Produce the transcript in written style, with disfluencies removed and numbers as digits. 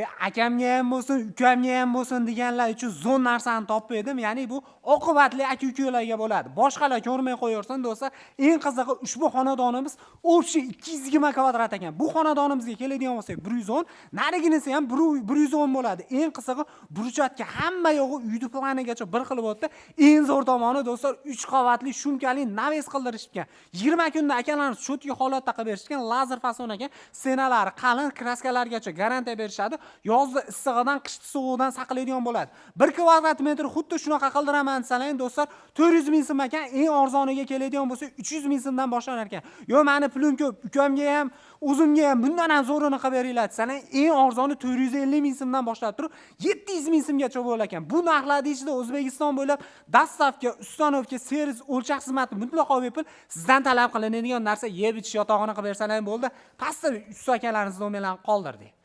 Akamga ham bo'lsin, ukamga ham bo'lsin deganlar uchun zo'r narsani topib edim. Ya'ni bu oqibatli aka ukalarga bo'ladi. Boshqalar ko'rmay qo'yaversin, do'stlar. Eng qizig'i, ushbu xonadonimiz общий 220 kvadrat ekan. Bu xonadonimizga keladigan bo'lsak, 110, nariginisi ham 110 bo'ladi. Eng qizig'i, брусчатка, hamma yog'i uyni planigacha bir xil bo'libdi. Eng zo'r tomoni, do'stlar, 3 qavatli шумка li навес qildirishgan. 20 kunda akalarimiz чётко holatda qilib berishgan, lazer fason ekan. Стена lari qalin, краска largacha garantiya berishadi. Yozda issig'idan, qishda sovug'idan saqlaydigan bo'ladi. 1 kvadrat metr xuddi shunaqa qildiraman desalar, do'stlar, 400 ming so'm ekan. Eng arzoniga keladigan bo'lsa, 300 ming so'mdan boshlanar ekan. Yo, mani pulim ko'p, ukamga ham, o'zimga ham bundan ham zo'rini qilib beringlar desalar, eng arzoni 450 ming so'mdan boshlab turib 700 ming so'mgacha bo'lar ekan. Bu narxlarni ichida O'zbekiston bo'ylab доставка, установка, servis, o'lchab xizmati mutlaqo bepul. Sizdan talab qilinadigan narsa yeb ichish yotog'ini qilib bersalar ham bo'ldi. Pastda usta akalarimiz nomerlarini qoldirdik.